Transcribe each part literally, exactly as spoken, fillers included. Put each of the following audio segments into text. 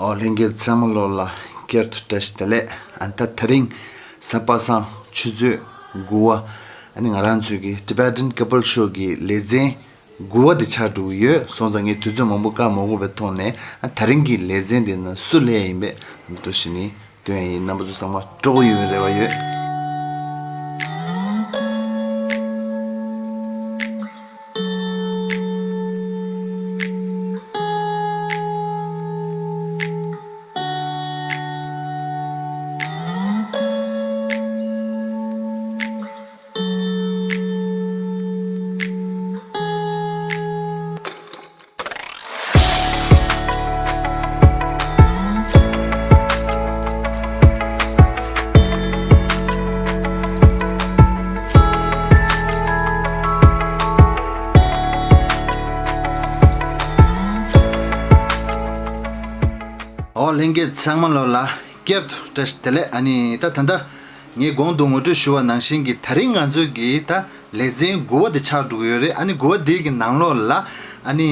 ཨོ་ལྷན་རྒྱས་ཚང་མ་ལོ་ལ་བསྐྱར་དུ་བཀྲ་ཤིས་བདེ་ལེགས། ཨ་ད་དེ་རིང་གཟའ་པ་སངས་ཆུ་ཚོད་དགུ་པ། ཨ་ནི་ང་རང་ཚོའི་གི་Tibetan Couple Show གི་ལེ་ཚན་དགུ་པ་དེ་ཆགས་འགྲོ་གི་ཡོད། སོང་ཙང་ངས་དུས་ཚོད་མང་པོ་བཀག་མ་དགོས་པའི་ཐོག་ནས། ཨ་ད་རིང་གི་ལེ་ཚན་དེ་ནི་སུ་ལས་ཡིན་པས་འདུག་ཞུ་ནི་སྟོན་ཡིན། རྣམ་པ་ཚོ་ཚང་མ་སྤྲོ་པོ་ཡོང་བའི་རེ་བ་ཡོད། ཨོ་ལྷན་རྒྱས་ཚང་མ་ལོ་ལ་བསྐྱར་དུ་བཀྲ་ཤིས་བདེ་ལེགས། ཨ་ནི་ད་ད་ལྟ་ངས་གོང་དུ་ངོ་སྤྲོད་ཞུ་བ་ནང་བཞིན་གྱི་ད་རིང་ང་ཚོའི་གི་ད་ལེ་ཚན་དགུ་པ་དེ་ཆགས་འགྲོ་གི་ཡོད་རེད། ཨ་ནི་དགུ་པ་དེ་གི་ནང་ལོགས་ལ་ཨ་ནི་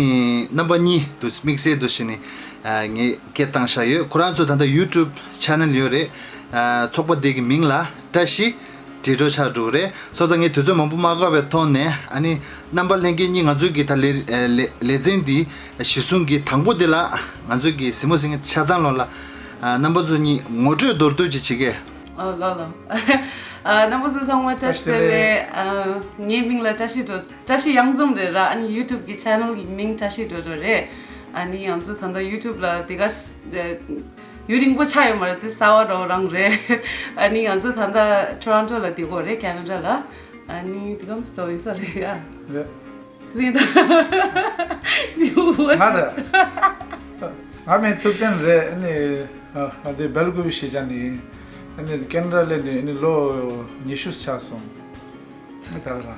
རྣམ་པ་གཉིས་དུ་དམིགས་བསལ་དུ་བྱས་ནས་ཨ་ངས་སྐད་བཏང་བཞག་ཡོད། ཁོ་རང་ཚོ་ད་ལྟ་YouTube channel ཡོད་རེད། ཨ་ཚོགས་པ་དེ་གི་མིང་ལ་བཀྲ་ཤིས་དྲིལ་སྒྲོག་ཆགས་འགྲོ་གི་རེད། སོང་ཙང་ངས་དུས་ཚོད་མང་པོ་མ་བཀག་པའི་ཐོག་ནས། ཨ་ནི་རྣམ་པ་ལྷན་རྒྱས་གཉིས་ང་ཚོའི་གི་ད་ལེ་ཨ་ལེ་ལེ་ཚན་འདི་གཞི་བཟུང་གི་དང་པོ་དེ་ལ་ང་ཚོའི་གི་གཟིགས་མོ་གཟིགས་མཁན་ཆ་ཚང་ལོ་ལ་ཨ་རྣམ་པ་ཚོ་གཉིས་ངོ་སྤྲོད་མདོར་བསྡུས་ཅིག་བྱེད་གས། ཨ་ལ་ལ། ཨ་རྣམ་པ་ཚོ་ཚང་མ་བཀྲ་ཤིས་བདེ་ལེགས། ཨ་ངའི་མིང་ལ་བཀྲ་ཤིས་སྒྲོལ། བཀྲ་ཤིས་གཡང་འཛོམས་རེད་ར། ཨ་ནི་YouTube གི་channel གི་མིང་བཀྲ་ཤིས་སྒྲོལ་སྒྲོལ་རེད། ཨ་ནི་ང་ཚོ་ད་ལྟ་YouTube ལ་དེ་ག་ཡུན་རིང་པོ་ཆགས་ཡོད་མ་རེད། དེ་གསར་པ་རང་རང་རེད། ཨ་ནི་ང་ཚོ་ད་ལྟ་Toronto ལ་བསྡད་ཀྱི་ཡོད་རེད། Canada ལ། ཨ་ནི་དེ་ག་མི་སྟོ་ཡིན་ས་རེད་ཡ། རེད། ང་རེད། ང་མིང་ཐུབ་བསྟན་རེད། ཨ་ནི་ཨ་དེ་སྦེལ་ཀོབ་གཞིས་ཆགས་ནས་ཡིན། ཨ་ནི་ཀེ་ན་ཌ་སླེབས་ནས་ཨ་ནི་ལོ་ཉི་ཤུ་ཆགས་སོང་། ཨ་ནི་ད་ག་རང་།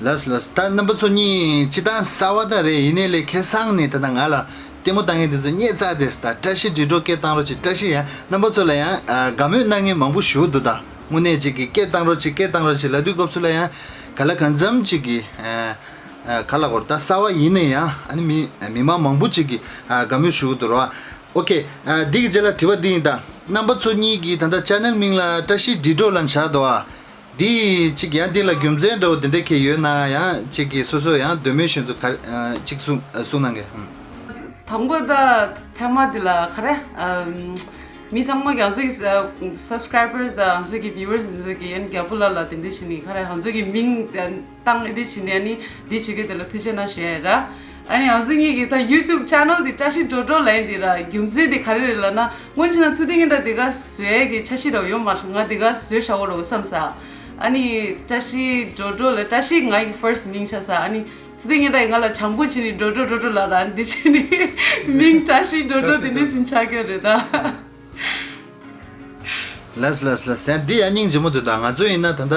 ལགས་ལགས། ད་རྣམ་པ་ཚོ་གཉིས་སྤྱིར་བཏང་གསར་པ་ད་རེད། ཡིན་ནའི་ལས་ཁ་སང་ནས་ད་ལྟ་ང་ལ་ལྟད་མོ་ལྟ་མཁན་དེ་ཚོ་རྙེད་ཚར་དེ། ད་བཀྲ་ཤིས་དྲིལ་སྒྲོག་སྐད་བཏང་རོགས་བྱེད། བཀྲ་ཤིས། ཡང་རྣམ་པ་ཚོ་ལ་ཡང་ཨ་དགའ་མོས་གནང་མཁན་མང་པོ་ཞིག་འདུག་ད་དངོས་གནས་ཅིག་གིས་སྐད་བཏང་རོགས་བྱེད། སྐད་བཏང་རོགས་བྱེད་ལབ་དུས་སྐབས་སུ་ལ་ཡང་ག་ལ་གང་འཚམ་ཅིག་གིས་ཨ་ཨ་ག་ལ་གོ་ད་གསར་པ་ཡིན་ན་ཡང་ཨ་ནི་མི་མི་མང་མང་པོ་ཅིག་གིས་ཨ་དགའ་མོས་ཞུ་གི་འདུག་རོ། ཨོ་ཁེ། ཨ་འདི་གི་རྗེས་ལ་དྲི་བ་འདི་ཡིན། ད་རྣམ་པ་ཚོ་གཉིས་ཀྱིས་ད་ལྟ་ཆེ་ནལ་མིང་ལ་བཀྲ་ཤིས་དྲིལ་སྒྲོག་ལབ་བཞག་འདུག་ཨ། འདི་གཅིག་ཡང་འདི་ལ་རྒྱུ་མཚན་འདྲ་བོ་དེ་འདྲ་གང་ཡོད་ན་ཡང་གཅིག་གིས་སོ་སོ་ཡང་འདོད་མོས་གཞན་ཚོ་ག་ཨ་གཅིག་གསུང་ཨ་གསུང་གནང་གི། ཨུམ། དང་པོ་ད་ཐེངས་མ་འདི་ལ་ག་རེ་ཨམ་མི་ཚང་མ་ང་ཚོ་གི་ཨ་subscriber དང་ང་ཚོ་གི་viewers ང་ཚོ་གི་ཡན་རྒྱལ་པོ་ལ་ལ་དེ་འདྲ་བྱས་ནས་ག་རེ་ང་ཚོ་གི་མིང་བཏང་ཨེ་འདི་བྱས་ནས་ཨ་ནི་འདི་བྱེད་མཁན་དེ་ལ་ཐུགས་རྗེ་གནང་ཞུ་ཡ་ཡིན་ར། ཨ་ནི་ང་ཚོ་གཉིས་ཀྱི་ད་YouTube channel འདི་བཀྲ་ཤིས་སྒྲོལ་སྒྲོལ་ལབ་ཡ་འདི་ར་རྒྱུ་མཚན་འདི་ག་རེ་རེད་ལབ་ན། སྔོན་ཆད་ན་ཐུག་དེ་ངས་ད་འདི་ག་བཟོ་ཡ་གི་འཆར་གཞི་ར་ཡོད་མ་རེད། ང་འདི་ག་བཟོས་བཞག་གོ་ར་བསམ་ས། ཨ་ནི་བཀྲ་ཤིས་སྒྲོལ་སྒྲོལ་ལ་བཀྲ་ཤིས་ང་གི་first མིང་ཆགས་ས། ཨ་ནི་ཐུག་དེ་ངས་ད་ང་ལ་བྱམས་པོ་བྱས་ནས་སྒྲོལ་སྒྲོལ་སྒྲོལ་སྒྲོལ་ལབ་ར། ཨ་ནི་འདི་བྱས་ནས་མིང་བཀྲ་ཤིས་སྒྲོལ་སྒྲོལ་དེ་འདྲ་ཟིན་ཆགས་ཀྱི་རེད་ད། ལགས་ལགས་ལགས། ཟེར་འདི་ཡང་སྙིང་རྗེ་མོ་འདུག་ད་ང་ཚོ་ཡིན་ན་ད་ལྟ་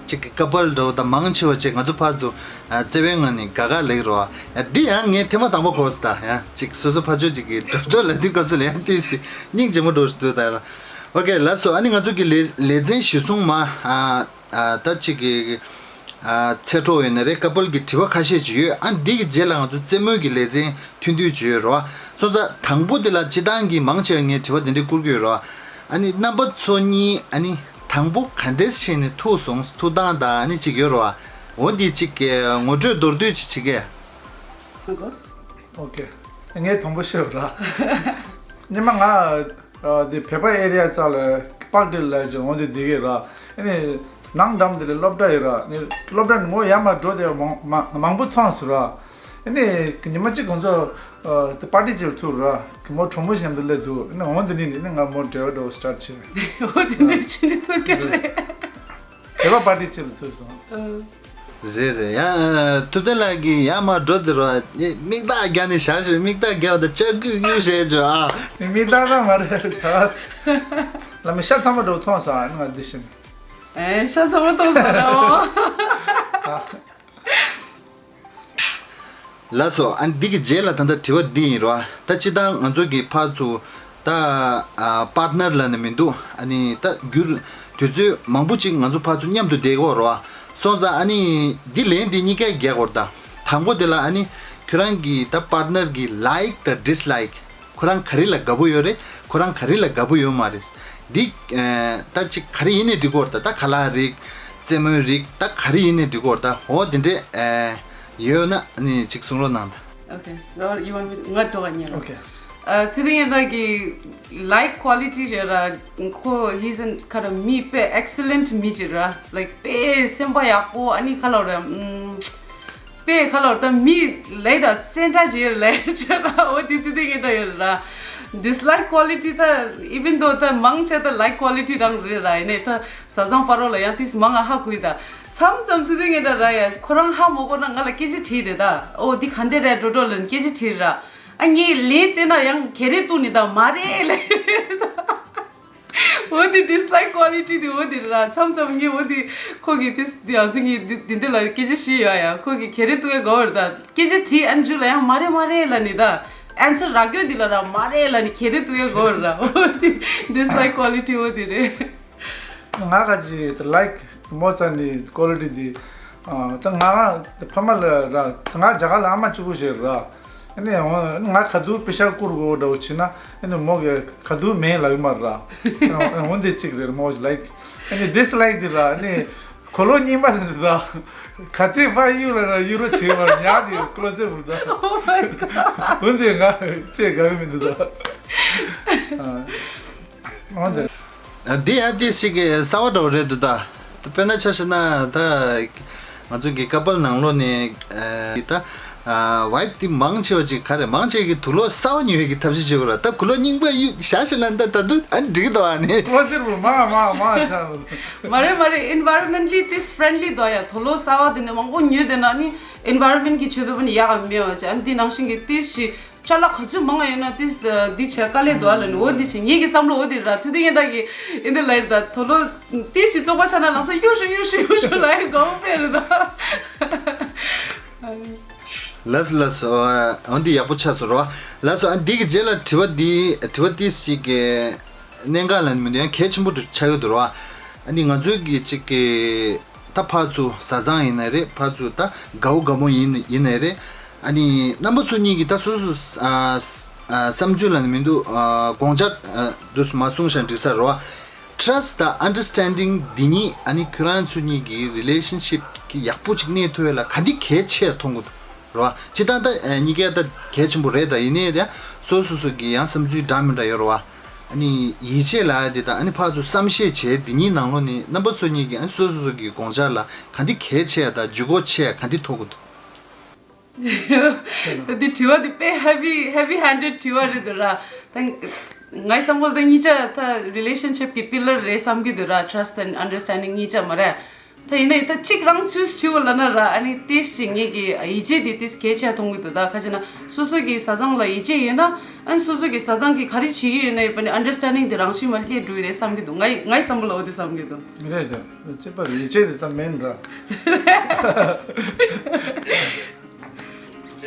ཅིག་གི་couple འདྲ་བོ་དང་མང་ཆེ་བ་ཅིག་ང་ཚོ་ཕར་ཚུར་ཨ་བརྩེ་བའི་ངང་ནས་དགའ་དགའ་ལེགས་རོ། ཡ་འདི་ཡང་ངས་ཐེངས་མ་དང་པོ་གོ་སོང་། ད་ཡང་ཅིག་སོ་སོ་ཕར་ཕྱོགས་ཅིག་གི་སྒྲོག་སྒྲོག་ལ་འདི་སྐབས་སུ་ལ་ཡང་ཏོག་ཙམ་སྙིང་རྗེ་མོ་འདྲ་བོ་ཞིག་འདུག་ད་ཡ། ཨོ་ཁེ་ལགས་སོ། ཨ་ནི་ང་ཚོ་གི་ལེ་ལེ་ཚན་གཞི་བཟུང་མ་ཨ་ཨ་ད་ཅིག་གི་ཨ་ཚེ་འཕྲོ་ཡོད་ན་རེད། couple གི་དྲི་བ་ཁ་ཤས་ཅིག་ཡོད། ཨ་འདི་གི་རྗེས་ལ་ང་ཚོ་རྩེད་མོའི་གི་ལེ་ཚན་ཐུང་ཐུང་བྱོས་རོགས། སོང་ཙང་དང་པོ་དེ་ལ་སྤྱིར་བཏང་གི་མང་ཆེ་བ་ངས་དྲི་བ་དེ་འདྲ་བསྐུར་གྱི་ཡོད་རོགས། ཨ་ནི་རྣམ་པ་ཚོ་གཉིས་ཨ་ནི་དང་པོ་ག་འདྲས་བྱས་ནས་ཐུག་སོང་། ཐུག་སྟངས་དང་ཨ་ནི་ཅིག་ཡོད་རོགས། འོ་འདི་ཅིག་ངོ་སྤྲོད་མདོར་བསྡུས་ཅིག་བྱེད་གས། ཨོ་ཁེ། ངས་དང་པོ་བཤད་པ་ར། སྔོན་མ་ང་ཨ་འདི་བོད་པ་area རྩ་ལ་པག་ཏི་ལ་ཅིག་འོང་དུས་འདི་གས་ར། ཨ་ནི་ནང་འགྲམ་དེ་ལ་སློབ་གྲྭ་ཡོད་ར། ནི་སློབ་གྲྭ་ནས་མོ་ཡར་མར་འགྲོ་དེ་མང་མང་མང་པོ་མཐོང་སོང་ར། ཨ་ནི་ཉི་མ་གཅིག་ཁོང་ཚོ་ཨ་དེ་པར་ཊི་ཅིག་ལ་ཐུག་ར། མོ་གྲོགས་མོ་ཞིག་མཉམ་དུ་སླེབས་འདུག་ཨ་ནི་འོང་དེ་ནས་ནི་ང་མོ་འབྲེལ་བ་འགྲོ་start བྱས། འོ་དེ་ནས་ཕྱི་ནས་ཐུག་གི་རེད། བོད་པ་པར་ཊི་ཅིག་ལ་ཐུག་སོང་། ཨ། རེད་རེད། ཡང་ཐུབ་བསྟན་ལགས་ཀྱིས་ཡར་མར་འགྲོ་དེ་རོ། མིག་ལྟག་རྒྱབ་ནས་བཞག་ཞོར་མིག་ལྟག་རྒྱབ་དང་ལྕག་སྐུད་གཡུག་བྱས་བྱོས་ཨ། མིག་ལྟག་ན་མ་རེད་ད། ལ་མི་ཤ་ཚ་མོ་འགྲོ་མཐོང་སོང་ཨ། ང་འདི་བཞིན། ཨེ་ཤ་ཚ་མོ་མཐོང་སོང་ར་འོ། ལགས་སོ། ཨ་འདི་གི་རྗེས་ལ་ད་ལྟ་དྲི་བ་འདི་ཡིན་རོ། ད་སྤྱིར་བཏང་ང་ཚོ་གི་ཕར་ཚུར་ད་ཨ་པར་ཊི་ནར་ལབ་ནས་མི་འདུག་ཨ་ནི་ད་རྒྱུན་དུས་ཚོད་མང་པོ་ཅིག་ང་ཚོ་ཕར་ཚུར་མཉམ་དུ་བསྡད་ཀྱི་ཡོད་རེད་བ། སོང་ཙང་ཨ་ནི་འདི་ལན་འདི་གཉིས་ཀའི་རྒྱག་དགོས་རེད་ད། དང་པོ་དེ་ལ་ཨ་ནི་ཁྱོད་རང་གི་ད་པར་ཊི་ནར་གི་ལའིཀ་དང་ཌིས་ལའིཀ་ ཁོ་རང་ག་རེ་ལ་དགའ་པོ་ཡོད་རེད། ཁོ་རང་ག་རེ་ལ་དགའ་པོ་ཡོད་མ་རེད། འདི་ཨ་ད་ཅིག་ག་རེ་ཡིན་ནའི་འགྲིག་གི་རེད་ད། ད་ཁ་ལག་རིགས། རྩེད་མོའི་རིགས། ད་ག་རེ་ཡིན་ནའི་འགྲིག་གི་རེད་ད། འོ་དེ་འདྲས་ཨ་ཡོད་ན་ནི་ཅིག་གསུང་རོགས་གནང་ད། Okay. Or you want me? ང་འགྲོ་ག་ཉེ་ར། Okay. ཨ་ཐུ་ཐིང་ཡེ་ད་གི་like quality རེད་ར། ཁོ་he's a kind of མི་དཔེ་excellent མི་ཅིག་ར། Like དཔེ་སེམས་པ་ཡག་པོ། ཨ་ནི་ཁ་ལོ་ར། ཨམ། དཔེ་ཁ་ལོ་ད་མི་ལས་ད་བཙན་དྲག་ཅིག་ཡོད་ལས་ཆོས་ད། འོ་དེ་དེ་དེ་ངེད་ད་ཡོད་ར། Dislike quality ད་even though ད་མང་ཆེ་ད་like quality རང་རེད་ར། ཡིན་ནའི་ད་བཟའ་ཚང་བར་ལ་ཡང་དེ་མང་ང་ཧ་གོ་ཡི་ད། མཚམས་མཚམས་དེ་དེ་ངེད་ད་ར་ཡ་ཁོ་རང་ཧ་མ་གོ་ན་ང་ལ་སྐད་ཆ་དྲིས་རེད་ད། འོ་འདི་ག་འདྲ་རེད་འགྲོ་འགྲོ་ལབ་ནས་སྐད་ཆ་དྲིས་ར། ཨ་ངས་ལན་བལྟས་ན་ཡང་ག་རེ་འདུག་ནི་ད་མ་རེད་ལབ། འོ་དེ་dislike quality དེ་འོ་དེ་ར། མཚམས་མཚམས་ངས་འོ་དེ་ཁོ་གི་དེ་དེ་ང་ཚོ་ངས་འདི་འདི་འདི་ལ་སྐད་ཆ་བཤད་ཡ་ཡ། ཁོ་གི་ག་རེ་འདུག་ཡ་གོ་བར་ད་སྐད་ཆ་དྲིས་ཨ་མཇུག་ལ་ཡང་མ་རེད་མ་རེད་ལབ་ནི་ད། answer རག་རྒྱུ་འདི་ལ་ར་མ་རེད་ལབ་ནི་ག་རེ་འདུག་ཡ་གོ་བར་ད། འོ་དེ་dislike quality འོ་དེ་རེད། ང་ག་ཅི་like མོ་ཙ་ནི་quality འདི་ཨ་ད་ང་ཕ་མ་ལ་ར། ང་རྒྱ་གར་ལ་ཨ་མ་གཅིག་པུ་ཞིག་ར། ཨ་ནི་ང་ག་དུས་པེ་ཤ་བསྐུར་དགོས་འདྲ་བོ་བྱས་ན་ཨ་ནི་མོ་གིས་ག་དུས་མེད་ལབ་ཀྱི་མ་རེད་ར། འོ་འདི་གཅིག་རེད། མོ་like ཨ་ནི་dislike འདི་ར། ཨ་ནི་གོས་ལོག་རྙིང་པ་འདི་ར། ག་ཚད་ཕར་གཡུག་ལ་ར་གཡུག་རོགས་བྱེད་པར་ཉག་འདི་closet འདི་ད། Oh my god. འོ་འདི་ང་ཅེས་དགའ་གི་མི་འདུག་ད། འོ་འདི། འདི་ཡང་ཏིས་ཤིག་གི་གསར་བ་འདྲ་བོ་རེད་འདུག་ད། དཔེར་ན་ཆ་བཞག་ན་ད་ང་ཚོ་གི་ཀ་པལ་ནང་ལོགས་ནས་ད་wife དེ་མང་ཆེ་བ་ཅིག་ག་རེ་མང་ཆེ་གི་དུག་ལོག་གསར་བ་ཉོ་ཡས་ཀྱི་ཐབས་ཤེས་བྱེད་དགོས་ར། ད་གོས་ལོག་རྙིང་པ་གཡུག་བཞག་བཞག་ལ་ད་ད་དུང་ཨ་འགྲིག་གི་འདུག་ཨ་ནི། ཀོ་སེར་བུ་མ་མ་མ་ཆ། མ་རེད་མ་རེད། environmentally ཏིས་friendly འདུག་ཡ། དུག་ལོག་གསར་བ་དེ་ནས་མང་པོ་ཉོས་དེ་ན་ནི་environment གི་ཆེད་དུ་བ་ནི་ཡག་ག་མེད་བ་ཅིག་ཨ་ནི་དེ་ནང་བཞིན་གི་ཏིས་ཤིག་ཅ་ལག་ག་ཚོད་མང་ཡོད་ན་ཏིས་འདི་བྱས་དཀའ་ལས་འདུག་ཨ་ལ་ནི། འོ་འདི་བྱས་ངེད་ཀྱི་བསམ་བློ་འོ་འདི་ར། ཐུ་ཐིང་ཡེ་འདྲ་གི་ཨིན་དི་ལའི་ད་དུག་ལོག་ཏིས་ཤིག་བཙོག་པ་ཆགས་ན་ལམ་སང་གཡུག་ཤོག་གཡུག་ཤོག་གཡུག་ཤོག་ལབ་ཡ་དགའ་པོ་དཔེ་རེད་ད། ལགས་སོ་ལགས་སོ། འོ་འདི་ཡག་པོ་ཆགས་སོང་རོ། ལགས་སོ། ཨ་འདི་གི་རྗེས་ལ་དྲི་བ་འདི་དྲི་བ་ཏིས་ཤིག་གི་གནད་འགག་ལ་མི་འདུག་ཡང་གལ་ཆེན་པོ་འདྲ་ཆགས་ཡོད་འདུག་རོ། ཨ་ནི་ང་ཚོའི་གི་ཅིག་གི་ད་ཕར་ཚུར་བཟའ་ཚང་ཡིན་ནའི་རེད། ཕར་ཚུར་ད་དགའ་བོ་དགའ་མོ་ཡིན་ཡིན་ནའི་རེད། ཨ་ནི་རྣམ་པ་ཚོ་གཉིས་ཀྱི་ད་སོ་སོ་ཨ་ཨ་བསམ་ཚུལ་ལ་མི་འདུག་ཨ་དགོངས་འཆར་ཨ་འདུག་མ་གསུངས་ཤག་འགྲིག་ས་རོ། Trust དང་understanding འདི་གཉིས་ཨ་ནི་ཁྱོད་རང་ཚོ་གཉིས་ཀྱི་relationship གི་ཡག་པོ་ཅིག་གནས་ཐུབ་ཡ་ལ་ག་འདི་གལ་ཆེ་མཐོང་གི་འདུག་རོ། སྤྱིར་བཏང་ད་ཨ་གཉིས་ཀ་ད་གལ་ཆེན་པོ་རེད། ད་ཡིན་ནའི་ད་སོ་སོ་སོ་གི་ཡང་བསམ་ཚུལ་འདྲ་མི་འདྲ་ཡོད་རོ། ཨ་ནི་ཡིད་ཆེས་ལབ་ཡ་དེ་དང་ཨ་ནི་ཕར་ཚུར་བསམ་ཤེས་བྱས་དེ་གཉིས་ནང་ལོགས་ནས་རྣམ་པ་ཚོ་གཉིས་ཀྱིས་ཨ་ནི་སོ་སོ་སོ་གི་དགོངས་འཆར་ལ་ག་འདི་གལ་ཆེ་ཡ་དང་ལྗིད་ཁོག་ཆེ་ཡ་ག་འདི་མཐོང་གི་འདུག་འདི་དྲི་བ་འདི་དཔེ་heavy heavy handed དྲི་བ་རེད་འདུག་ར། ད་ངའི་བསམ་བློ་ད་གཉིས་ཆ་ད་relationship གི་pillar རེད་བསམ་གྱི་འདུག་ར། Trust and understanding གཉིས་ཆ་མ་རེད། ད་ཡིན་ནའི་ད་གཅིག་རང་choose བྱེད་དགོས་ལབ་ན་ར། ཨ་ནི་ཏིས་ཤིག་ངེད་ཀྱི་ཡིད་ཆེས་དེ་ཏིས་གལ་ཆེ་མཐོང་གི་འདུག་ད་ག་ཅི་ན་སོ་སོ་གི་བཟའ་ཚང་ལ་ཡིད་ཆེས་ཡོད་ན། ཨ་ནི་སོ་སོ་གི་བཟའ་ཚང་གིས་ག་རེ་བྱེད་ཀྱི་ཡོད་ན་ཡོད་པ་ནི་understanding དེ་རང་བཞིན་མ་སླེབས་འགྲོ་ཡི་རེད་བསམ་གྱི་འདུག་ངའི་ངའི་བསམ་བློ་ལ་འོ་དེ་བསམ་གྱི་འདུག་མི་རེད་ཅང་། གཅིག་པ་ཡིད་ཆེས་དེ་ད་མིན་ར།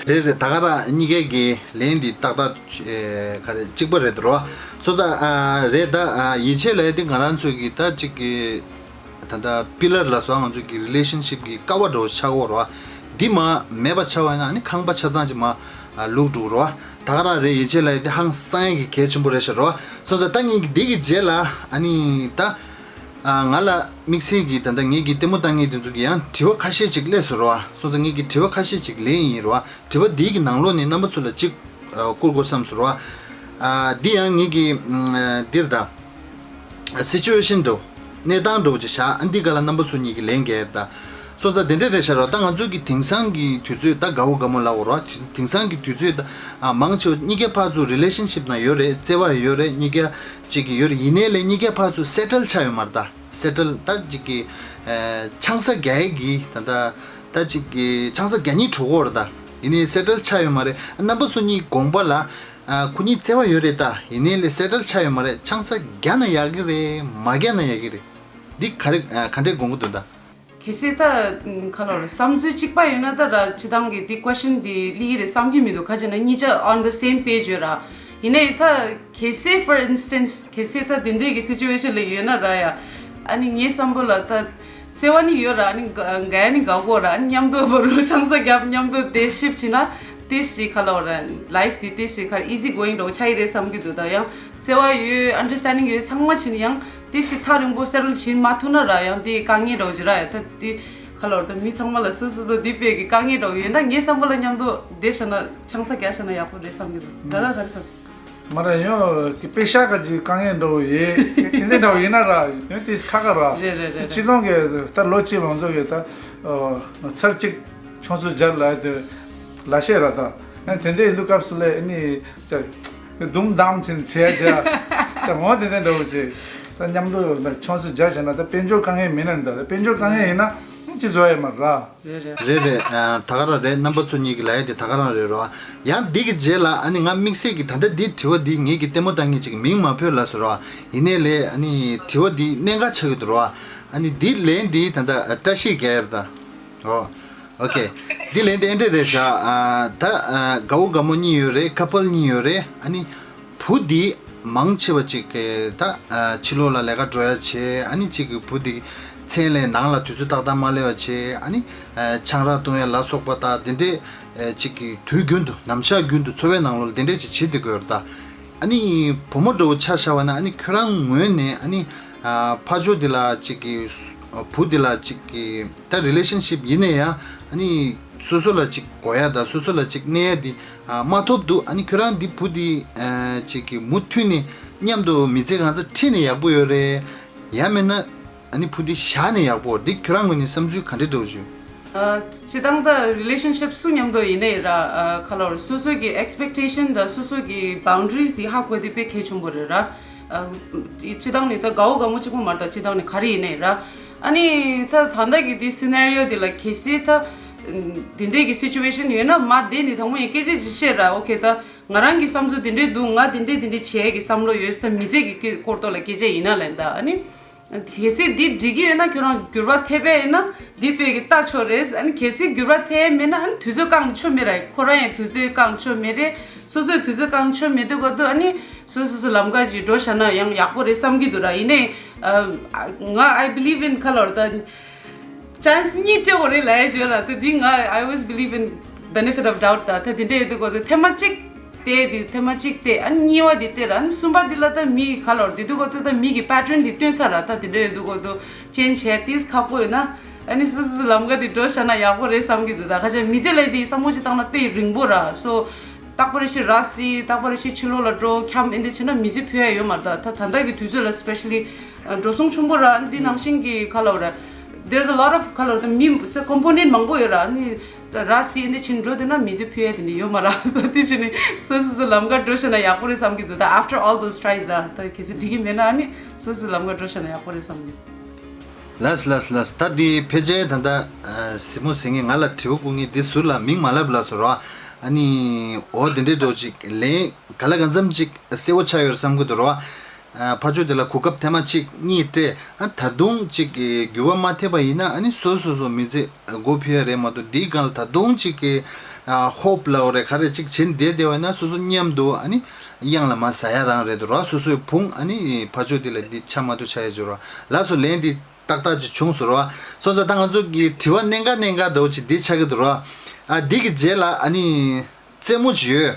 རེད་རེད། ད་ག་རང་གཉིས་ཀའི་གི་ལན་འདི་ཏག་ཏག་ཨེ་ག་རེ་གཅིག་པ་རེད་འདུག་རོ། སོ་ད་ཨ་རེད། ད་ཨ་ཡིད་ཆེས་ལབ་ཡ་དེ་ང་རང་ཚོ་གི་ད་གཅིག་གི་ད་ད་pillar ལ་སོགས་ང་ཚོ་གི་relationship གི་ཀ་བ་འདྲ་བོ་ཆགས་ཡོད་རོ། འདི་མ་མེད་པ་ཆགས་པ་ཡིན་ན་ཨ་ནི་ཁང་པ་ཆ་ཚང་ཅིག་མ་ལུག་འགྲོ་རོ། ད་ག་རང་རེད། ཡིད་ཆེས་ལབ་ཡ་དེ་ཧང་སང་ཡ་གི་གལ་ཆེན་པོ་རེད་ཤག་རོ། སོང་ཙང་ད་ངས་འདི་གི་རྗེས་ལ་ཨ་ནི་ད་ང་ལ་དམིགས་བསལ་གྱི་ད་ལྟ་ངེད་ཀྱི་ལྟད་མོ་ལྟ་མཁན་དེ་ཚོ་གི་ཡང་དྲི་བ་ཁ་ཤས་ཅིག་སླེབས་སོང་རོ། སོང་ཙང་ངེད་ཀྱི་དྲི་བ་ཁ་ཤས་ཅིག་ལན་ཡིན་རོ། དྲི་བ་འདིའི་གི་ནང་ལོགས་ནས་རྣམ་པ་ཚོ་ལ་གཅིག་བསྐུར་དགོས་བསམ་སོང་རོ། འདི་ཡང་ངེད་ཀྱི་འདིར་ད་situation འགྲོ་གནས་སྟངས་འགྲོ་ཅིག་བཞག་འདི་ག་ལ་རྣམ་པ་ཚོ་གཉིས་ཀྱི་ལན་རྒྱག་ད། སོང་ཙང་དེ་འདྲ་རེད་ཤག་རོ། ད་ང་ཚོ་གི་དེང་སང་གི་དུས་ཚོད་ད་དགའ་བོ་དགའ་མོ་ལབ་དགོས་རོ། དེང་སང་གི་དུས་ཚོད་ད་མང་ཆེ་བ་གཉིས་ཀ་ཕར་ཚུར་relationship ནང་ཡོད་རེད། བརྩེ་བ་ཡོད་རེད། གཉིས་ཀ་གཅིག་གི་ཡོད་རེད། ཡིན་ནའི་ལས་གཉིས་ཀ་ཕར་ཚུར་settle ཆགས་ཡོད་མ་རེད་ད། settle ད་གཅིག་གི་ཨ་ཆང་ས་རྒྱག་ཡས་ཀྱི་ད་ད་ད་གཅིག་གི་ཆང་ས་རྒྱག་སྙིང་བྲོ་གི་ཡོད་རེད་ད། ཡིན་ནའི་settle ཆགས་ཡོད་མ་རེད། རྣམ་པ་ཚོ་གཉིས་དགོངས་པ་ལ་ཨ་ཁོ་གཉིས་བརྩེ་བ་ཡོད་རེད་ད། ཡིན་ནའི་ལས་settle ཆགས་ཡོད་མ་རེད། ཆང་ས་རྒྱག་ན་ཡག་གི་རེད། མ་རྒྱག་ན་ཡག་གི་རེད། འདི་ག་རེ་ཨ་ག་འདྲས་དགོངས་ཀྱི་འདུག་ད། གལ་སྲིད་ད་ག་ལ་རེད། བསམ་ཚུལ་གཅིག་པ་ཡོད་ན་ད་ར་སྤྱིར་བཏང་གི་འདི་question འདི་སླེབས་ཀྱི་རེད་བསམ་གྱི་མི་འདུག་ག་ཅི་ན་གཉིས་ཆ་on the same page ཡོད་ར། ཡིན་ནའི་ད་གལ་སྲིད་for instance གལ་སྲིད་ད་དེ་འདྲའི་གི་situation ལ་ཡོད་ན་ར་ཡ། ཨ་ནི་ངའི་བསམ་པ་ལ་ད་བརྩེ་བ་ནི་ཡོད་ར། ཨ་ནི་དགའ་དགའ་ཡ་ནི་དགའ་གོ་ར། ཨ་ནི་མཉམ་དུ་བ་རུ་ཆང་ས་བརྒྱབ་མཉམ་དུ་བསྡད་ཤིབ་བྱས་ན་ ཏིས་ཞིག་ཁ་ལོ་ར་ལའིཕ་དེ་ཏིས་ཞིག་ཁ་easy going་འདྲ་བོ་ཆགས་ཡི་རེད་བསམ་གྱི་འདུག་ད་ཡང་བརྩེ་བ་ཡོད་understanding་ཡོད་ཚང་མ་བྱིན་ཡང་ཏིས་ཞིག་ཐག་རིང་པོ་སེ་ཊལ་བྱིན་མ་ཐུབ་ན་ར་ཡང་དེ་དཀའ་ངལ་འདྲ་བོ་ཅིག་ར་ཡ་ད་དེ་ཁ་ལོ་ར་ད་མི་ཚང་མ་ལ་སོ་སོ་སོ་དེ་དཔེ་གི་དཀའ་ངལ་འདྲ་བོ་ཡོད་ན་ངའི་བསམ་པ་ལ་མཉམ་དུ་བསྡད་བཞག་ན་ཆང་ས་རྒྱག་བཞག་ན་ཡག་པོ་རེད་བསམ་གྱི་འདུག་ད་ག་ག་རེ་བསམ། མ་ར་ཡོང་གི་པེ་ཤག་གི་དཀའ་ངལ་འདྲ་བོ་ཡོད་དེ་འདྲ་འདྲ་བོ་ཡིན་ན་ར་ཡོང་དེ་ཁ་ཁ་ར་རེད་རེད་རེད་རེད། སྤྱི་ལོང་གི་ད་ལོ་གཅིག་ལོང་ཚོ་གི་ད་ཚར་གཅིག་ཆུང་ཚོ་སྦྱར་ལ་དེ་ལ་ཤེས་ར་ད་ཡང་དེ་འདྲའི་ལུག་སྐབས་སུ་ལས་ཨ་ནི་ཅ་དུམ་དམ་ཆེན་བྱས་བྱས་ད་འོ་དེ་འདྲ་འདྲ་བོ་བྱས་ད་མཉམ་དུ་ཆུང་ཚོ་སྦྱར་བྱས་ན་ད་དཔལ་འབྱོར་དཀའ་ངལ་མིན་ན་ད་དཔལ་འབྱོར་དཀའ་ངལ་ཡིན་ན་ཅི་བཟོ་ཡ་ཡོད་མ་རེད་ར། རེད་རེད། རེད་རེད། ཨ། ད་ག་རང་རེད། རྣམ་པ་ཚོ་གཉིས་ཀྱི་ལབ་ཡ་དེ་ད་ག་རང་རེད་རོ། ཡང་འདི་གི་རྗེས་ལ་ཨ་ནི་ང་དམིགས་བསལ་གྱི་ད་ལྟ་འདི་དྲི་བ་འདི་ངེད་ཀྱི་ལྟད་མོ་ལྟ་མཁན་ཅིག་མིང་མ་འབོད་ལབ་སོང་རོ། ཡིན་ནའི་ལས་ཨ་ནི་དྲི་བ་འདི་གནད་འགག་ཆགས་ཀྱི་འདུག་རོ། ཨ་ནི་འདི་ལན་འདི་ད་ལྟ་བཀྲ་ཤིས་རྒྱལ་ཡར་ད། རོ། ཨོ་ཁེ། འདི་ལན་འདི་ཨེ་འདྲས་རེད་ཤག་ཨ། ད་ཨ། དགའ་བོ་དགའ་མོ་གཉིས་ཡོད་རེད། ཁ་པལ་གཉིས་ཡོད་རེད། ཨ་ནི། བུ་འདི་མང་ཆེ་བ་ཅིག་གིས་ད་ཕྱི་ལོགས་ལ་ལས་ཀ་འགྲོ་ཡ་བྱེད། ཨ་ནི་གཅིག་གི་བུ་འདི་མཚན་ལས་ནང་ལ་དུས་ཚོད་ཏག་ཏག་མ་སླེབས་པ་བྱེད། ཨ་ནི་ཆང་རག་བཏུང་ཡ་ལ་སོགས་པ་དང་དེ་འདྲས་ཅིག་གི་དུས་རྒྱུན་དུ་ནམ་ཞག་རྒྱུན་དུ་འཚོ་བའི་ནང་ལོགས་ལ་དེ་འདྲས་ཅིག་བྱེད་བསྡད་དགོས་རེད་ད། ཨ་ནི་བུ་མོ་འདྲ་བོ་ཆ་བཞག་པ་ན་ཨ་ནི་ཁྱོད་རང་ངོས་ནས་ཨ་ནི་ཕ་ཇོ་འདི་ལ་ཅིག་གི་བུ་འདི་ལ་ཅིག་གི་ད་རི་ལེ་ཤན་ཤིབ་ཡིན་ན་ཡང་ཨ་ནི་སོ་སོ་ལ་ཅིག་དགོས་ཡ་དང་སོ་སོ་ལ་ཅིག་གནས་ཡ་འདི་ཨ། མ་ཐོབ་འདུག་ཨ་ནི་ཁྱོད་རང་འདི་བུ་འདི་ཨ། ཅིག་གི་མུ་མཐུད་ནས་མཉམ་དུ་མི་ཚེ་གང་ཚ་ཁྲིད་ནས་ཡག་པོ་ཡོད་རེད། ཡང་མིན་ན་ཨ་ནི་བུ་འདི་བཞག་ནས་ཡག་པོ་འདི་ཁྱོད་རང་ངོས་ནས་བསམ་ཚུལ་ག་འདྲ་འདྲ་བོ་བྱུང་། ཨ། སྤྱི་བཏང་ད་རི་ལེ་ཤན་ཤིབ་སུ་མཉམ་དུ་ཡིན་ནའི་ར་ཨ། ཁ་ལོར་སོ་སོ་གི་ཨེགས་པེག་ཊེ་ཤན་དང་སོ་སོ་གི་བའུན་ཌ་རིས་འདི་ཧ་གོ་དེ་དཔེ་གལ་ཆེན་པོ་རེད་ར། ཨ། སྤྱི་བཏང་ནས་ད་དགའ་བོ་དགའ་མོ་གཅིག་པོ་མ་རེད་ད་སྤྱི་བཏང་ནས་ག་རེ་ཡིན་ནའི་ར། ཨ་ནི་ད་ད་ལྟ་གི་དེ་སི་ནེ་རི་ཡོ་དེ་ལ་གལ་སྲིད་ད་དེ་འདྲས་ཀྱི་སི་ཅུ་ཨེ་ཤན་ཡོད་ན་མ་བསྡད་ནས་དང་པོ་ཡིན་སྐད་ཆ་ཅིག་བཤད་ར། ཨོ་ཁེ། ད་ང་རང་གི་བསམ་ཚུལ་དེ་འདྲས་འདུག་ང་དེ་འདྲས་དེ་འདྲས་བྱེད་ཡས་ཀྱི་བསམ་བློ་ཡོད་ད་མི་ཚེ་གི་སྐོར་ཐོག་ལ་སྐད་ཆ་ཡིན་ན་ལན་ད་ཨ་ནི་གལ་སྲིད་འདི་འགྲིག་གི་ཡོད་ན་ཁྱོད་རང་འགྱུར་བ་ཐེབས་པས་ཡིན་ན་འདི་དཔེ་གི་ལྟ་ཆོག་རེད། ཨ་ནི་གལ་སྲིད་འགྱུར་བ་ཐེབས་མེད་ན་ཨ་ནི་དུས་ཚོད་བཀང་ཆོག་མེད་ར། ཁོ་རང་ཡང་དུས་ཚོད་བཀང་ཆོག་མེད་རེད། སོ་སོའི་དུས་ཚོད་བཀང་ཆོག་མེད་དུས་གོ་ཏོ་ཨ་ནི། སོ་སོ་སོ་ལམ་ཁ་ཅིག་འགྲོ་བཞག་ན་ཡང་ཡག་པོ་རེད་བསམ་གྱི་འདུག་ར། ཡིན་ནའི་ང་I believe in ཁ་ལོར་ད་ཅན་སི་གཉིས་སྤྲད་དགོས་རེད་ལབ་ཡ་བརྗོད་ར། ད་འདི་ང་I always believe in benefit of doubt ད་ད་དེ་འདྲ་ཡོད་དུས་གོ་ད་ཐེངས་མ་གཅིག་བལྟས་དེ་ཐེངས་མ་གཅིག་བལྟས་ཨ་ནི་གཉིས་པ་དེ་བལྟས་ར། ཨ་ནི་གསུམ་པ་དེ་ལ་ད་མི་ཁ་ལོར་དེ་དུས་གོ་ད་ད་མི་གི་པེ་ཊརན་དེ་སྟོན་ས་ར། ད་དེ་འདྲ་ཡོད་དུས་གོ་ད་ཅེན་ཇི་བྱས་ཏིས་ཁག་པོ་ཡོད་ན་ཨ་ནི་སོ་སོ་སོ་ལམ་ཁ་དེ་འགྲོ་བཞག་ན་ཡག་པོ་རེད་བསམ་གྱི་འདུག་ད་ཁ་ཆེ་མི་ཚེ་ལ་དེ་བསམ་བློ་ཅིག་བཏང་ན་དཔེ་རིང་པོ་ར་སོ། རྟག་པར་ཤི་ར་སི་རྟག་པར་ཤི་ཕྱི་ལོགས་ལ་འགྲོ་འཁྱམ་ཨེ་འདི་བྱས་ན་མི་ཚེ་ཕུད་ཡ་ཡོད་མ་རེད། ད་ད་ད་ལྟ་གི་དུས་ཚོད་ལ་སི་པེ་ཤ་ལི་འགྲོ་སོང་ཆེན་པོ་ར་འདི་ནང་བཞིན་གྱི་ཁ་ལོ་ར། There's a lot of ཁ་ལོ་ར་ད་མི་ད་ཀོམ་པོ་ནེན་མང་པོ་ཡོད་ར། ནི་ར་སི་ཨེ་འདི་བྱས་འགྲོ་དེ་ན་མི་ཚེ་ཕུད་ཡ་དེ་འདྲ་ཡོད་མ་ར། ད་དེ་བྱས་ནི་སོ་སོ་སོ་ལམ་ཁ་འགྲོ་ཤེ་ན་ཡག་པོ་རེད་བསམ་གྱི་འདུག་ད་after all those tries ད་ད་གལ་སྲིད་འགྲིག་གི་མེད་ན་ནི་སོ་སོ་ལམ་ཁ་འགྲོ་ཤེ་ན་ཡག་པོ་རེད་བསམ་གྱི་འདུག་ལགས་ལགས་ལགས། ད་འདི་ཕལ་ཆེར་ད་ལྟ་ཨ་གཟིགས་མོ་གཟིགས་མཁན་ང་ལ་དྲི་བ་བསྐུར་མཁན་འདི་ཟུར་ལ་མིང་མ་ལབ་ལབ་སོང་རོ། ཨ་ནི་འོ་དེ་འདྲའི་འགྲོ་ཅིག་ལན་ག་ལ་གང་འཚམ་ཅིག་གསལ་བོ་ཆགས་ཡོད་རེད་བསམ་གྱི་འདུག་རོ། ཨ་ཕར་ཕྱོགས་དེ་ལ་གོ་སྐབས་ཐེངས་མ་གཅིག་གཉིས་སྤྲད། ཨ་ད་དུང་ཅིག་གི་འགྱུར་བ་མ་ཐེབས་པ་ཡིན་ན་ཨ་ནི་སོ་སོ་སོ་མི་ཚེ་སྒོ་ཕྱེ་ཡ་རེད་མ་གཏོགས་འདིའི་སྒང་ལ་ད་དུང་ཅིག་གི་ཨ་ཧོབ་ལབ་རེད་ག་རེ་ཅིག་བྱེད་བསྡད་བསྡད་པ་ཡིན་ན་སོ་སོ་མཉམ་དུ་ཨ་ནི་གཡང་ལ་མ་ཟ་ཡ་རང་རེད་འདུག་རོ། སོ་སོའི་བུང་ཨ་ནི་ཕར་ཕྱོགས་དེ་ལ་འདི་ཆ་མ་གཏོགས་ཆ་ཡ་བྱོས་རོ། ལགས་སོ་ལན་འདི་ཏག་ཏག་ཅིག་བྱུང་སོང་རོ། སོང་ཙང་ད་ང་ཚོ་གི་དྲི་བ་གནད་འགག་གནད་འགག་འདྲ་བོ་ཅིག་འདི་ཆགས་ཀྱི་འདུག་རོ། ཨ་འདི་གི་རྗེས་ལ་ཨ་ནི་རྩེད་མོ་ཅིག་ཡོད།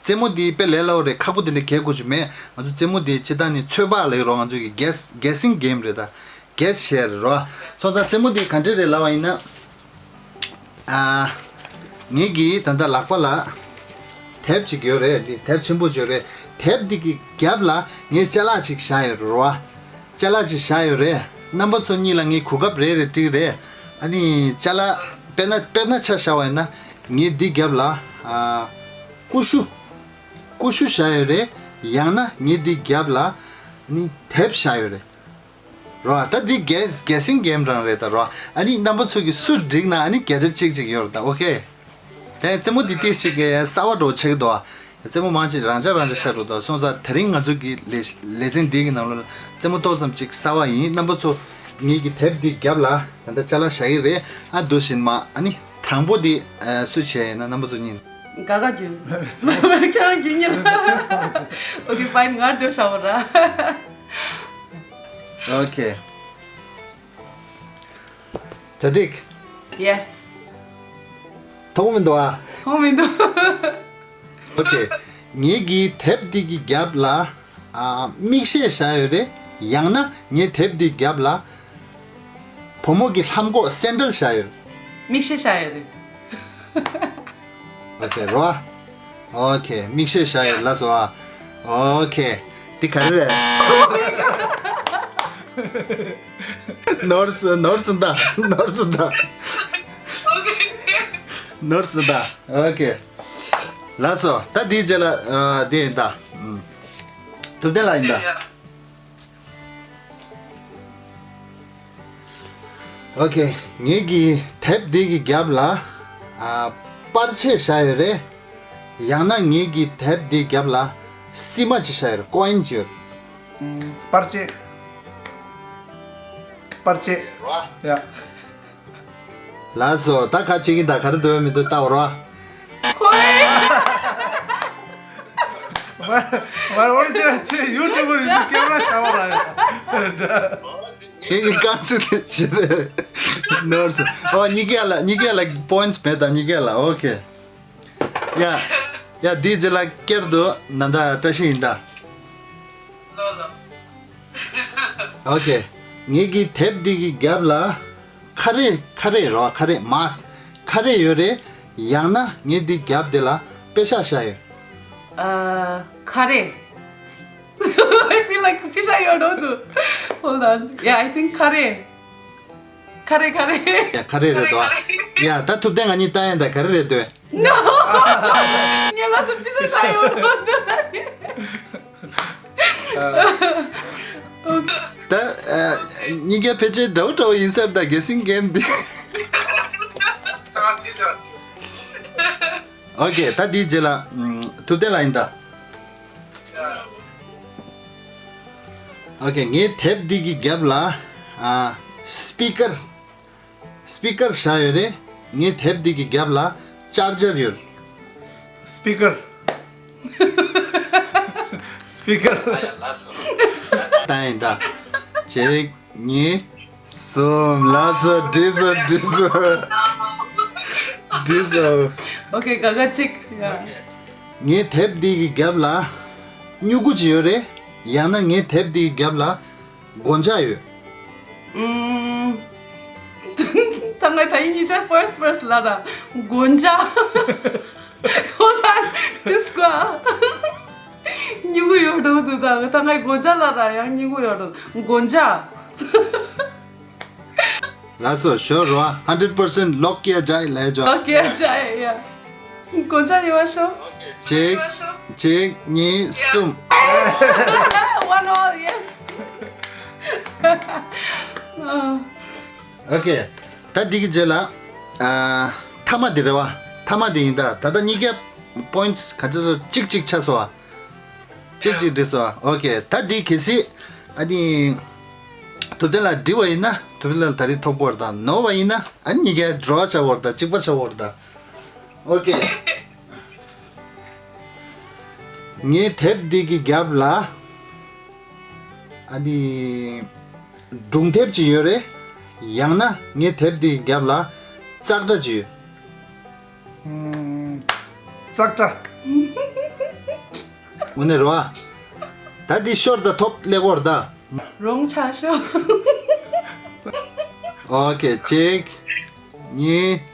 རྩེད་མོ་འདི་དཔེ་ལས་སླ་བོ་རེད། ཁག་པོ་དེ་འདྲ་གལ་དགོས་ཀྱི་མེད། ང་ཚོ་རྩེད་མོ་འདི་སྤྱིར་བཏང་ནི་ཚོད་དཔག་ལབ་ཀྱི་རོ། ང་ཚོ་གི་གེ་སི་གེ་སིང་གེམ་རེད་ད། གེ་སི་བྱས་རེད་རོ། སོང་ཙང་རྩེད་མོ་འདི་ག་འདྲ་རེད་ལབ་པ་ཡིན་ན། ཨ། ངེད་ཀྱིས་ད་ལྟ་ལག་པ་ལ་དེབ་ཅིག་ཡོད་རེད། འདི་དེབ་ཆེན་པོ་ཅིག་ཡོད་རེད། དེབ་འདི་གི་རྒྱབ་ལ་ངས་ཅ་ལག་ཅིག་བཞག་ཡོད་རེད་རོ། ཅ་ལག་ཅིག་བཞག་ཡོད་རེད། རྣམ་པ་ཚོ་གཉིས་ལ་ངས་གོ་སྐབས་རེ་རེ་སྤྲད་རེད། ཨ་ནི་ཅ་ལག་དཔེར་ན་དཔེར་ན་ཆ་བཞག་པ་ཡིན་ན་ངས་འདི་རྒྱབ་ལ་ཨ། ཀུ་ཤུ། ཀུ་ཤུ་བཞག་ཡོད་རེད། ཡང་ན་ངས་འདི་རྒྱབ་ལ་ཨ་ནི་དེབ་བཞག་ཡོད་རེད། རོ། ད་འདི་གེ་སི་གེ་སིང་གེམ་རང་རེད་ད་རོ། ཨ་ནི་རྣམ་པ་ཚོ་གིས་སུ་འགྲིག་ན་ཨ་ནི་བརྒྱ་ཆ་གཅིག་ཅིག་ཡོད་རེད་ད། ཨོ་ཁེ། ད་རྩེད་མོ་འདི་ཏོག་ཙམ་གསར་བ་འདྲ་བོ་ཆགས་ཀྱི་འདུག་རྩེད་མོ་མང་ཆེ་རང་འཇགས་རང་འཇགས་ཆགས་འགྲོ་འདུག་སོང་ཙང་དེ་རིང་ང་ཚོ་གི་ལེ་ལེ་ཚན་འདི་གི་ནང་ལོགས་ལ་རྩེད་མོ་ཏོག་ཙམ་ཅིག་གསར་བ་ཡིན། རྣམ་པ་ཚོ་ངེད་ཀྱི་དེབ་འདི་རྒྱབ་ལ་ད་ལྟ་ཅ་ལག་བཞག་གི་རེད། ཨ་འདུག་བཞིན་མ་ཨ་ནི་དང་པོ་འདི་ཨ་སུ་བྱས་ཡིན་ན་རྣམ་པ་ཚོ་གཉིས། ག་ག་རྒྱུན། ཁྱེད་རང་རྒྱུན་ཉིན་ལ། ཨོ་ཁེ་ཕའིན། ང་འགྲོ་ཤ་བོ་ར། ཨོ་ཁེ། གྲ་སྒྲིག Yes. མཐོང་མི་འདུག་ཨ། མཐོང་མི་འདུག་ཨོ་ཁེ། ངེད་ཀྱི་དེབ་འདི་གི་རྒྱབ་ལ་ཨ། མིག་ཤེལ་བཞག་ཡོད་རེད། ཡང་ན་ངའི་དེབ་འདི་རྒྱབ་ལ་བུ་མོ་གི་ལྷམ་གོག་སེན་ཌལ་བཞག་ཡོད། མིག་ཤེལ་བཞག་ཡོད་རེད། ཨོ་ཁེ་རོ། ཨོ་ཁེ། མིག་ཤེལ་བཞག་ཡོད། ལགས་སོ་ཨ། ཨོ་ཁེ། འདི་ག་རེ་རེད། ནོར་སོང་ནོར་སོང་ད། ནོར་སོང་ད། ནོར་སོང་ད། ཨོ་ཁེ། ལགས་སོ། ད་འདིའི་རྗེས་ལ་ཨ། འདི་ཡིན་ད། ཨུམ། ཐུབ་བསྟན་ལགས་ཡིན་ད། ཨོ་ཁེ། ངེད་ཀྱི་དེབ་འདི་གི་རྒྱབ་ལ་ཨ། པར་ཆས་བཞག་ཡོད་རེད། ཡང་ན་ངེད་ཀྱི་དེབ་འདི་རྒྱབ་ལ་སིལ་མ་ཅིག་བཞག་ཡོད་རེད། ཀོ་ཡིན་ཅིག་ཡོད་རེད། པར་ཆས། པར་ཆས། ཡ། ལགས་སོ། ད་ག་བྱེད་ཀྱིན་ད། ག་རེ་འདོད་མི་འདུག་ལྟ་བར་བ། ཁོའི། མ་མ་འོར་ཅེ་ཆེ་ཡུ་ཊུབ་རི་ཀེམ་ར་ཤ་བ་ར་ཡ། ངེད་ཀྱི་རྐང་ཚུགས་དེ་བྱེད་རེད། ནོར་སོང་། ཨོ་གཉིས་ཀ་ལ་གཉིས་ཀ་ལ་པོ་ཡིན་ཊི་མེད་ད། གཉིས་ཀ་ལ། ཨོ་ཁེ། ཡ། ཡ་འདིའི་རྗེས་ལ་སྐྱར་དུ་ནཱ་ད་བཀྲ་ཤིས་ཡིན་ད། ཨོ་ཁེ། ངེད་ཀྱི་དེབ་འདི་གི་རྒྱབ་ལ་ཁ་རས། ཁ་རས་རོ། ཁ་རས། མཱསྐ། ཁ་རས་ཡོད་རེད། ཡང་ན་ངེད་འདི་རྒྱབ་དེ་ལ་པེ་ཤག་བཞག་ཡོད། ཨ། ཁ་རས། I feel like པེ་ཤག་ཡོད་འགྲོ་འདུག Hold on. Yeah, I think ཁ་རས། ཁ་རས་ཁ་རས། ཡ་ཁ་རས་རེད་དོ། ཡ་ད་ཐུབ་བསྟན་ང་གཉིས་ལྟ་ཡ་ད། ག་རེ་རེད་འདོད། No. ངས་ལ་སོ་པེ་ཤག་ཡོད་འགྲོ་འདུག་ད་ཨ། གཉིས་ཀ་ཕལ་ཆེར་འདྲ་བོ་འདྲ་བོ་ཡིན་ས་རེད་ད། གྷེ་སིང་གེམ་འདི། ཨོ་ཁེ། ད་འདིའི་རྗེས་ལ་ཨམ། ཐུབ་བསྟན་ལགས་ཡིན་ད། ཨོ་ཁེ། ངའི་དེབ་འདི་གི་རྒྱབ་ལ་ཨ། སི་པི་ཀར། སི་པི་ཀར་བཞག་ཡོད་རེད། ངའི་དེབ་འདི་གི་རྒྱབ་ལ་ཅར་ཇར་ཡོད། སི་པི་ཀར། སི་པི་ཀར། ལྟ་ཡིན་ད། གཅིག་གཉིས། གསུམ། ལགས་སོ། འགྲིག་སོང་། འགྲིག་སོང་། འགྲིག་སོང་། ཨོ་ཁེ། ག་ག་ཅིག་ཡ། ངའི་དེབ་འདི་གི་རྒྱབ་ལ་སྨྱུ་གུ་ཅིག་ཡོད་རེད། ཡང་ན་ངའི་དེབ་འདི་གི་རྒྱབ་ལ་སྒོ་ལྕགས་ཡོད། ཨུམ། ད་ངས་ད་ཡིན་གཉིས་ཆ་first person ལ་ར་སྒོ་ལྕགས། Hold on. This guy. སྨྱུ་གུ་ཡོད་འགྲོ་འདུག་ད་ད་ངས་སྒོ་ལྕགས་ལ་ར་ཡང་སྨྱུ་གུ་ཡོད་འགྲོ། སྒོ་ལྕགས། ལགས་སོ། ཞོར་རོ། hundred percent lock किया जाए ལབ་ཅོ། Lock किया जाए, yeah. སྒོ་ལྕགས་ཡོད་པ་ཤོག་གཅིག་གཅིག་གཉིས། གསུམ། One all, yes. ཨ། ཨོ་ཁེ། ད་འདི་གི་རྗེས་ལ་ཨ། མཐའ་མ་འདི་རེད་བ། མཐའ་མ་འདི་ཡིན་ད། ད་ལྟ་གཉིས་ཀ་པོ་ཡིན་ཊི་ག་ཚོད་སོང་། གཅིག་གཅིག་ཆགས་སོང་བ། གཅིག་གཅིག་འགྲིག་སོང་བ། ཨོ་ཁེ། ད་འདི་གལ་སྲིད་ཨ་ནི་ཐུབ་བསྟན་ལགས་འགྲིག་པ་ཡིན་ན་ཐུབ་བསྟན་ལགས་ད་རེས་ཐོབ་ཀྱི་ཡོད་རེད་ད། ནོར་བ་ཡིན་ན་ཨ་ནི་གཉིས་ཀ་ཌོ་རོ་ཆགས་ཀྱི་ཡོད་རེད་ད། གཅིག་པ་ཆགས་ཀྱི་ཡོད་རེད་ད། ཨོ་ཁེ། ངའི་དེབ་འདི་གི་རྒྱབ་ལ་ཨ་ནི་སྒྲུང་དེབ་ཅིག་ཡོད་རེད། ཡང་ན་ངའི་དེབ་འདི་གི་རྒྱབ་ལ་ཙག་སྒྲ་ཅིག་ཡོད། ཙག་སྒྲ། དངོས་གནས་རོ། ད་འདི་ཤོར་ད་ཐོབ་ལེགས་པོ་རེད་ད། རོང་ཆ་ཤོག་ཨོ་ཁེ། གཅིག་གཉིས།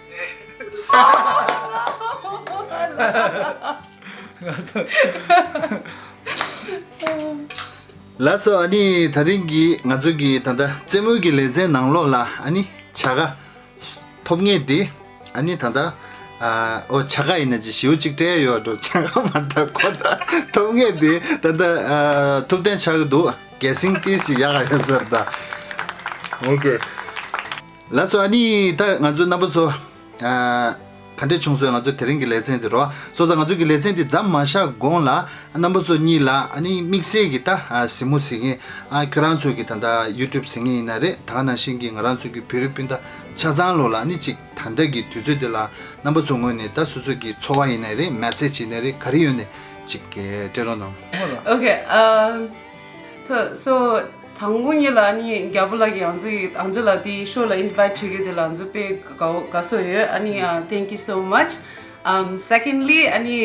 ལགས་སོ། ཨ་ནི་ད་རིང་གི་ང་ཚོ་གི་ད་ལྟ་རྩེད་མོ་གི་ལེ་ཚན་ནང་ལོགས་ལ་ཨ་ནི་བྱ་དགའ་ཐོབ་མཁན་དེ་ཨ་ནི་ད་ལྟ་ཨ། ཨོ་བྱ་དགའ་ཡིན་ན་ཅིག་ཞེའུ་གཅིག་སྤྲད་ཡོད་འགྲོ། བྱ་དགའ་མ་ད་ཁོ་ད་ཐོབ་མཁན་དེ་ད་ལྟ་ཨ། ཐུབ་བསྟན་ཆགས་ཀྱི་འདུག་གལ་སྲིད་ཏིས་ཞིག་ཡག་ག་ཡོད་ཟེར་ད། ཨོ་ཁེ། ལགས་སོ། ཨ་ནི་ད་ང་ཚོ་རྣམ་པ་ཚོ་ཨ། ག་འདྲས་བྱུང་སོང་། ང་ཚོ་དེ་རིང་གི་ལེ་ཚན་དེ་རོ། སོ་སོ་ང་ཚོ་གི་ལེ་ཚན་དེ་མཚམས་མ་བཞག་གོང་ལ་རྣམ་པ་ཚོ་གཉིས་ལ་ཨ་ནི་དམིགས་བསལ་གྱི་ད་ཨ། གཟིགས་མོ་གཟིགས་མཁན་ཨ། ཁྱོད་རང་ཚོ་གི་ད་ལྟ་ཡུ་ཊུབ་གཟིགས་མཁན་ཡིན་ན་རེད། ད་ག་ནང་བཞིན་གྱི་ང་རང་ཚོ་གི་བོད་རིགས་སྤུན་ཟླ་ཆ་ཚང་ལོ་ལ་ཨ་ནི་ཅིག་ད་ལྟ་གི་དུས་ཚོད་དེ་ལ་རྣམ་པ་ཚོ་ངོས་ནས་ད་སོ་སོ་གི་ཚོར་བ་ཡིན་ན་རེད། མེ་སེ་ཇི་ཡིན་ན་རེད། ག་རེ་ཡོད་ནས་ཅིག་སྤྲད་རོགས་གནང་། Okay, um, so, so དང་པོ་ཉིད་ལ་ཨ་ནི་རྒྱལ་པོ་ལགས་ཀྱིས་ང་ཚོ་ཡི་ང་ཚོ་ལ་དེ་ཤོ་ལ་ཨིན་ཝའིཊ་བྱེད་རྒྱུ་དེ་ལ་ང་ཚོ་དཔེ་དགའ་དགའ་བསུ་ཡོད། ཨ་ནི་ཨ། Thank you so much. Um, secondly, ཨ་ནི་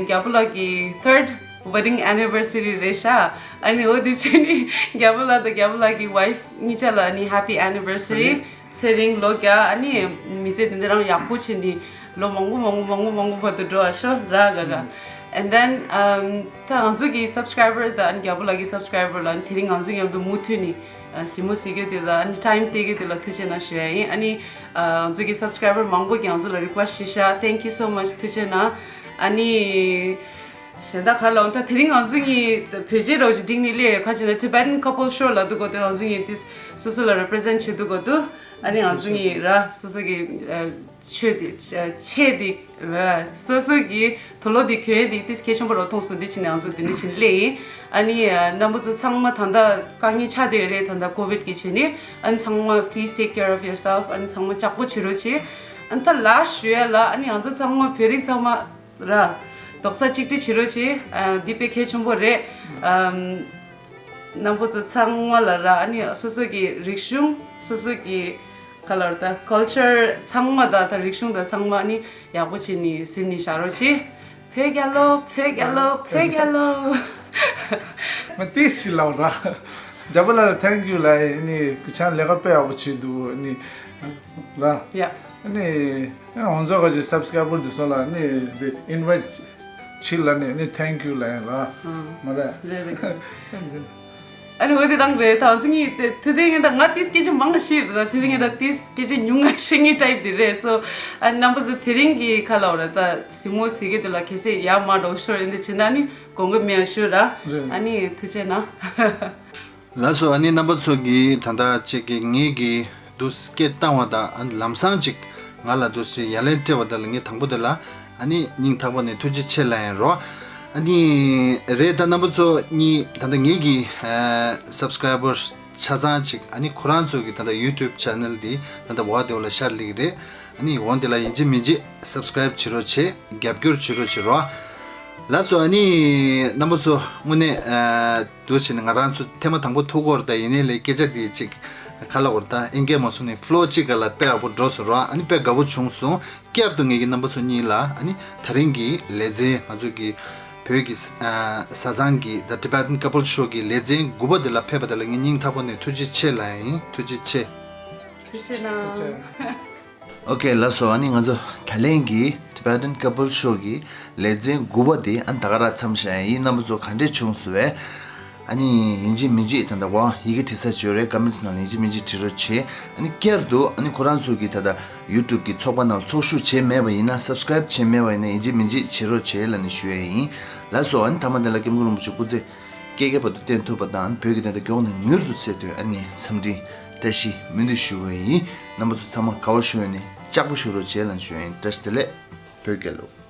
རྒྱལ་པོ་ལགས་ཀྱི་third wedding anniversary རེད་ཤག་ཨ་ནི་འོ་དེ་བྱས་ནི་རྒྱལ་པོ་ལགས་དང་རྒྱལ་པོ་ལགས་ཀྱི་ཝའིཕ་གཉིས་ཆ་ལ་ཨ་ནི་happy anniversary. ཚེ་རིང་ལོ་བརྒྱ། ཨ་ནི་མི་ཚེ་འདི་འདྲ་རང་ཡག་པོ་བྱེད་ནི་ལོ་མང་པོ་མང་པོ་མང་པོ་མང་པོ་བར་དུ་འགྲོ་བ་ཤོག་ར་ག་ག And then, um, ད་ང་ཚོ་གི་སབ་སི་ཀ་རའི་བར་དང་ཨ་ནི་རྒྱལ་པོ་ལགས་ཀྱི་སབ་སི་ཀ་རའི་བར་ལ་ཨ་ནི་དེ་རིང་ང་ཚོ་མཉམ་དུ་མུ་མཐུད་ནི་ཨ་གཟིགས་མོ་གཟིགས་རྒྱུ་དེ་ལ་ཨ་ནི་ཊའིམ་སྟེར་རྒྱུ་དེ་ལ་ཐུགས་རྗེ་གནང་ཞུ་ཡ་ཡིན། ཨ་ནི་ཨ་ང་ཚོ་གི་སབ་སི་ཀ་རའི་བར་མང་པོ་གིས་ང་ཚོ་ལ་རི་ཀུ་ཨེ་སི་ཊི་བྱེད་ཤག Thank you so much. ཐུགས་རྗེ་གནང་། ཨ་ནི་གཞན་དག་ག་ལ་འོང་ད་དེ་རིང་ང་ཚོ་གཉིས་བོད་ཆས་རོགས་ཀྱི་འགྲིག་ནི་ལས་ཁ་ཅིག་ན་Tibetan couple show ལ་འདུག་གོ་དེ་ང་ཚོ་གཉིས་དེ་སོ་སོ་ལ་རེ་པི་རི་ཟེན་ཊི་བྱེད་འདུག་གོ་དུ། ཨ་ནི་ང་ཚོ་གཉིས་ར་སོ་སོ་གི་ཨ་ཆོས་དེ་ཨ་ཆས་དེ་ཨ་སོ་སོ་གི་དུག་ལོག་དེ་གྱོན་དེ་དེ་སྐད་ཆེན་པོ་རོ་མཐོང་སོང་། དེ་ཕྱིན་ནས་ང་ཚོ་དེ་ནི་ཕྱིན་ལས་ཡིན། ཨ་ནི་ཨ་རྣམ་པ་ཚོ་ཚང་མ་ད་ལྟ་དཀའ་ངལ་ཆགས་བསྡད་ཡོད་རེད། ད་ལྟ་ཀོ་བིད་ཀྱི་བྱས་ནི་ཨ་ནི་ཚང་མ་please take care of yourself. ཨ་ནི་ཚང་མ་ལྕགས་པོ་བྱེད་རོགས་བྱེད། ཨ་ནི་ད་ལ་ཞུ་ཡ་ལ་ཨ་ནི་ང་ཚོ་ཚང་མ་བོད་རིགས་ཚང་མ་ར། རྡོག་རྩ་གཅིག་སྒྲིལ་བྱེད་རོགས་བྱེད། ཨ་འདི་དཔེ་གལ་ཆེན་པོ་རེད། ཨམ་རྣམ་པ་ཚོ་ཚང་མ་ལ་ར་ཨ་ནི་སོ་སོ་གི་རིག་གཞུང་སོ་སོ་གི་ག་ལ་ར་ད་ཀལ་ཅར་ཚང་མ་དང་ད་རིག་གཞུང་དང་ཚང་མ་ཨ་ནི་ཡག་པོ་བྱེད་ནི་ཟིན་ནི་བཞག་རོགས་བྱེད། བོད་རྒྱལ་ལོ། བོད་རྒྱལ་ལོ། བོད་རྒྱལ་ལོ། ང་ཏིས་ཞིག་ལབ་ར། རྒྱལ་པོ་ལ་thank you ལབ་ཡིན་ནི་ཁྱེད་ལས་ཀ་དཔེ་ཡག་པོ་བྱེད་འདུག་ནི། ར། ཡ། ཨ་ནི་ང་ཚོ་ག་ཅིག་སབ་སི་ཀ་རའི་བར་འདི་ཚོ་ལ་ནི་འདི་ཨིན་ཝའིཊ་བྱེད་ལ་ནི་ནི་thank you ལབ་ཡིན་ར། ཨང་། མ་རེད། རེད་རེད། ཨ་ནི་འོ་དེ་རང་རེད། ད་ང་ཚོ་གཉིས་དེ་དུས་དེ་ངས་ད་ང་ཏིས་སྐད་ཆ་མང་ང་ཤེས་རེད། ད་དུས་དེ་ངས་ད་ཏིས་སྐད་ཆ་ཉུང་ང་ཤེས་ངེས་ཊའིབ་དེ་རེད། སོ་ཨ་ནི་རྣམ་པ་ཚོ་དེ་རིང་གི་ཁ་ལ་འོ་ར་ད་གཟིགས་མོ་གཟིགས་གི་དུས་ལ་གལ་སྲིད་ཡ་མ་འགྲོ་ཤོར་ཡིན་དེ་བྱེད་ན་ནི་དགོངས་པ་མེད་ཤོད་ར། རེད། ཨ་ནི་ཐུགས་རྗེ་གནང་། ལགས་སོ། ཨ་ནི་རྣམ་པ་ཚོ་གིས་ད་ལྟ་ཅིག་གི་ངེད་ཀྱི་འདུག་སྐད་བཏང་བ་དང་ཨ་ནི་ལམ་སང་ཅིག་ང་ལ་འདུག་སེ་ཡ་ལན་སྤྲད་པ་དེ་ལ་ངས་དང་པོ་དེ་ལ་ཨ་ནི་སྙིང་ཐག་པ་ནས་ཐུགས་རྗེ་ཆེ་ལབ་ཡིན་རོ། ཨ་ནི་རེད། ད་རྣམ་པ་ཚོ་གཉིས་ད་ལྟ་ངེད་ཀྱི་ཨ་སབ་སི་ཀ་རའི་བར་ཆ་ཚང་ཅིག་ཨ་ནི་ཁོ་རང་ཚོ་གི་ད་ལྟ་ཡུ་ཊུབ་ཆེ་ནལ་འདི་ད་ལྟ་འོག་དེ་བ་ལ་ཤར་སླེབས་ཀྱི་རེད། ཨ་ནི་འོང་དེ་ལ་ཡིན་གཅིག་མིན་གཅིག་སབ་སི་ཀ་རའིབ་བྱེད་རོགས་བྱེད། རྒྱབ་སྐྱོར་བྱེད་རོགས་བྱེད་རོགས། ལགས་སོ། ཨ་ནི་རྣམ་པ་ཚོ་དངོས་གནས་ཨ་འདུག་བྱས་ནས་ང་རང་ཚོ་ཐེངས་མ་དང་པོ་ཐུག་གོ་ར། ད་ཡིན་ནའི་ལས་སྐད་ཆ་དེ་ཅིག་ག་ལ་འོ་ར་ད་ཨེ་འགལ་མ་སོང་ནས་ཕ་ལོ་གཅིག་ག་ལ་དཔེ་ཡག་པོ་འགྲོ་སོང་ར། ཨ་ནི་དཔེ་དགའ་པོ་བྱུང་སོང་། བསྐྱར་དུ་ངེད་ཀྱི་རྣམ་པ་ཚོ་གཉིས་ལ་ཨ་ནི་ད་རིང་གི་ལེ་ཚན་ང་ཚོ་གི་བོད་ཀྱི་ཨ་བཟའ་ཚང་གི་The Tibetan Couple Show གི་ལེ་ཚན་དགུ་པ་དེ་ལ་ཕེབས་པ་དེ་ལ་ངས་སྙིང་ཐག་པ་ནས་ཐུགས་རྗེ་ཆེ་ལབ་ཡིན། ཐུགས་རྗེ་ཆེ། ཐུགས་རྗེ་གནང་། ཨོ་ཁེ། ལགས་སོ། ཨ་ནི་ང་ཚོ་ད་ལན་གྱི་Tibetan Couple Show གི་ལེ་ཚན་དགུ་པ་དེ་ཨ་ནི་ད་ག་རང་མཚམས་བཞག་ཡིན། རྣམ་པ་ཚོ་ག་འདྲས་བྱུང་སོང་བས། ཨ་ནི་ཡིན་གཅིག་མིན་གཅིག་ད་ལྟ་བ་ཡི་གེ་བྲིས་ས་བྱོས་རེད། ཀོ་མེན་ཊི་ནང་ཡིན་གཅིག་མིན་གཅིག་བྲིས་རོགས་བྱེད། ཨ་ནི་བསྐྱར་དུ་ཨ་ནི་ཁོ་རང་ཚོ་གི་ད་ལྟ་ཡུ་ཊུབ་གི་ཚོགས་པ་ནང་ཚོགས་ཞུགས་བྱས་མེད་པ་ཡིན་ན། སབ་སི་ཀ་རའིབ་བྱས་མེད་པ་ཡིན་ན་ཡིན་གཅིག་མིན་གཅིག་བྱེད་རོགས་བྱེད་ལབ་ནས་ཞུ་ཡ་ཡིན། ལགས་སོ། ཨ་ནི་མཐའ་མ་དེ་ལ་སྐྱབས་མགོན་རིན་པོ་ཆེ་སྐུ་ཚེ་བསྐལ་བརྒྱའི་བར་དུ་བརྟན་ཐུབ་པ་དང་། བོད་ཀྱི་བདེན་མཐའ་མགྱོགས་ནས་མྱུར་དུ་གསལ་དོན་ཨ་ནི་འཚམས་འདྲི་བཀྲ་ཤིས་སྨོན་འདུན་ཞུ་བ་ཡིན། རྣམ་པ་ཚོ་ཚང་མ་དགའ་བ་ཞུ་ཡ་ནས་ལྕགས་པོ་ཞུ་རོགས་བྱེད་ལབ་ཞུ་ཡ་ཡིན། བཀྲ་ཤིས་བདེ་ལེགས། བོད་རྒྱལ་ལོ།